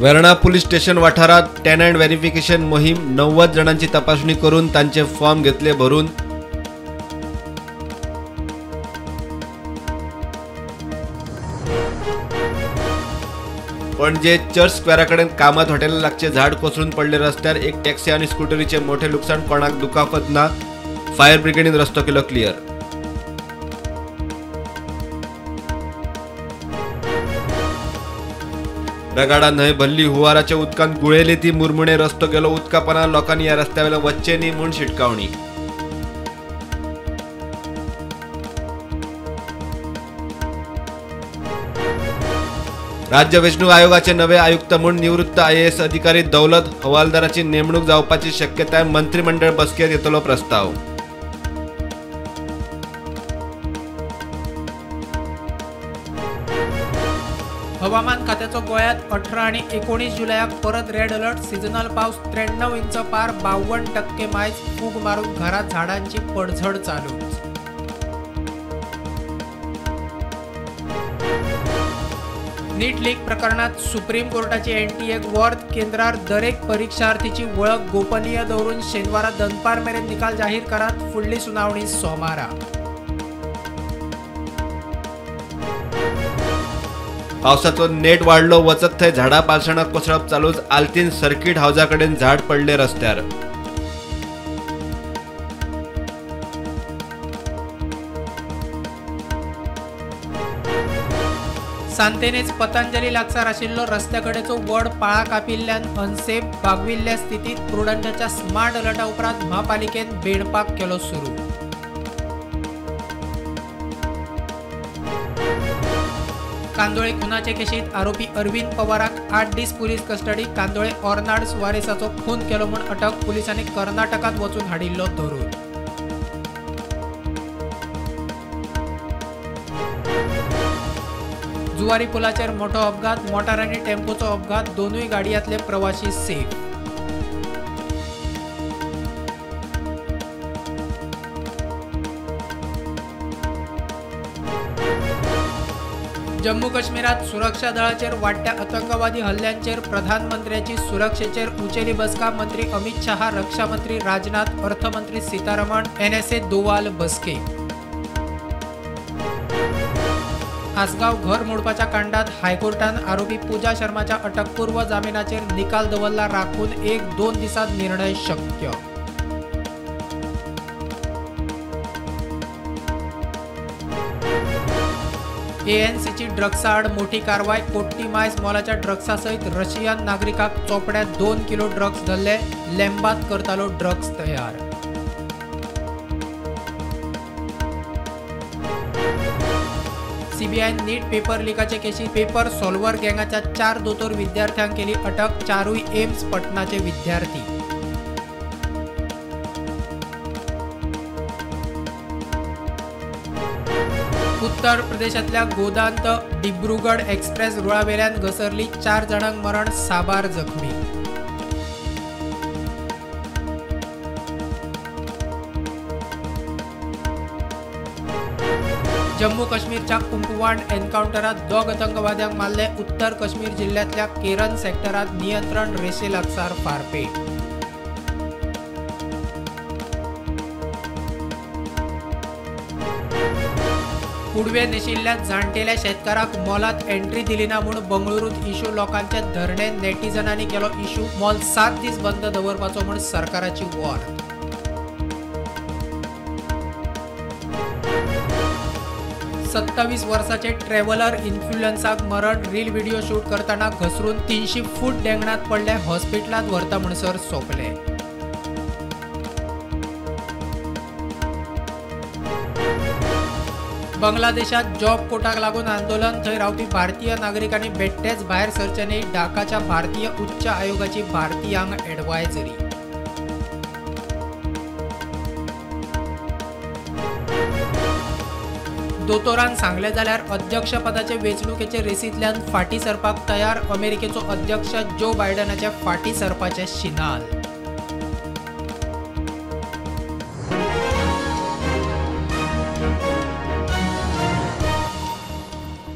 Verna police station वाठारात tenant verification मोहीम 90 जाणांची तपासणी करून तांचे फॉर्म घेतले भरून। पणजे चर्च स्क्वेअरा कडेन कामत हॉटेला लागचे झाड कोसळून पडले रस्त्यार एक टॅक्सी आनी स्कुटरीचे मोठे लुकसाण, कोणाक दुखापत ना। फायर ब्रिगेडीन रस्तो केलो क्लियर। रगाडा न्हंय भरली, हुवाराच्या उदकांत गुळेली ती मुरमुणे, रस्तो गेलो उदकापना, लोकांनी ह्या रस्त्यावेल्यान वच्चें न्ही म्हूण शिटकावणी। राज्य वेंचणूक आयोगाचे नवे आयुक्त म्हूण निवृत्त आयएएस अधिकारी दौलत हवालदाराची नेमणूक जावपाची शक्यताय, मंत्रिमंडळ बसकेत येतलो प्रस्ताव। हवामान खात्याचो गोंयांत 18 आनी 19 जुलयाक परत रेड अलर्ट। सिजनल पावस 93 इंच पार, 52% मायज, फूग मारून घरात झाडांची पडझड चालू। नीट लीक प्रकरणात सुप्रीम कोर्टाची एनटीएक वर्थ, केंद्रार दरेक परीक्षार्थीची वळख गोपनीय दवरून शेनवारा दनपार मेरेन निकाल जाहीर करात, फुडली सुनावणी सोमारा। पावसाचो नेट वाडलो, वचत थंय झाडां पालसणां कोसळप चालूच, आल्तीन सर्किट हावजा कडेन झाड पडले रस्त्यार। सांतेनेज पतंजली लागसार आशिल्लो रस्त्या कडेचो वड पाळा कापिल्ल्यान अनसेफ बागविल्ल्या स्थितीत प्रुडंटाच्या स्मार्ट अलर्टा उपरांत म्हापालिकेन बेणपाक केलो सुरू। कांदोळे खुनाचे केशीत आरोपी अरविंद पवाराक 8 दीस पुलीस कस्टडी। कांदोळे ऑर्नाड सुवारेसाचो खून केलो म्हूण अटक, पुलिसांनी कर्नाटकांत वचून हाडिल्लो धरून। जुवारी पुलाचेर मोठो अपघात, मोटार आनी टेम्पोचो अपघात, दोनूय गाडयांतले प्रवासी सेफ। जम्मू काश्मीरात सुरक्षा दळाचेर वाडट्या आतंकवादी हल्ल्यांचेर प्रधानमंत्र्याची सुरक्षेचेर उचेली बसका, मंत्री अमित शहा, रक्षा मंत्री राजनाथ, अर्थमंत्री सीतारमण, एनएसए दोवाल बसकेक। आसगांव घर मोडपाच्या कांडात हायकोर्टान आरोपी पूजा शर्माच्या अटकपूर्व जामिनाचेर निकाल दवरला राखून 1-2 दिसांत निर्णय शक्य। एएनसीची ड्रग्सा आड मोठी कारवाय, कोट्टी मायस मॉलाच्या ड्रग्सा सयत रशियन नागरिकाक चोपड्यात 2 किलो ड्रग्स धरले, लेंबात करतालो ड्रग्स तयार। सीबीआयन नीट पेपर लिकाचे केशी पेपर सॉल्वर गँगाच्या 4 दोतोर विद्यार्थ्यांक केली अटक, 4 एम्स पटनाचे विद्यार्थी। उत्तर प्रदेशातल्या गोदांत डिब्रुगड एक्सप्रेस रुळावेल्यान घसरली, 4 जाणांक मरण, साबार जखमी। जम्मू काश्मीरच्या कुंपवाण एन्काउंटरात 2 आतंकवाद्यांक मारले, उत्तर काश्मीर जिल्ह्यांतल्या केरन सेक्टरात नियंत्रण रेषे लागसार फारपेट। पुडवे नेशिल्ल्या जाणटेल्या शेतकाराक मॉलात एंट्री दिली ना म्हूण बंगळुरूत इशू, लोकांचे धरणे, नेटिझनांनी केलो इशू, मॉल 7 दीस बंद दवरपाचो म्हूण सरकाराची वॉर। 27 वर्साचे ट्रॅव्हलर इन्फ्लुएन्साक मरण, रील व्हिडिओ शूट करताना घसरून 300 फूट देंगणात पडले, हॉस्पिटलांत व्हरता म्हणसर सोंपले। बांगलादेशात जॉब कोटाक लागून आंदोलन, थंय रावपी भारतीय नागरिकांनी बेट्टेच भायर सरचे न्ही, ढाकाच्या भारतीय उच्च आयोगाची भारतीयांक ॲडवायझरी। दोतोरान सांगले जाल्यार अध्यक्षपदाचे वेंचणुकेचे रेसींतल्यान फाटीं सरपाक तयार, अमेरिकेचो अध्यक्ष जो बायडनाच्या फाटीं सरपाचे शिनाल।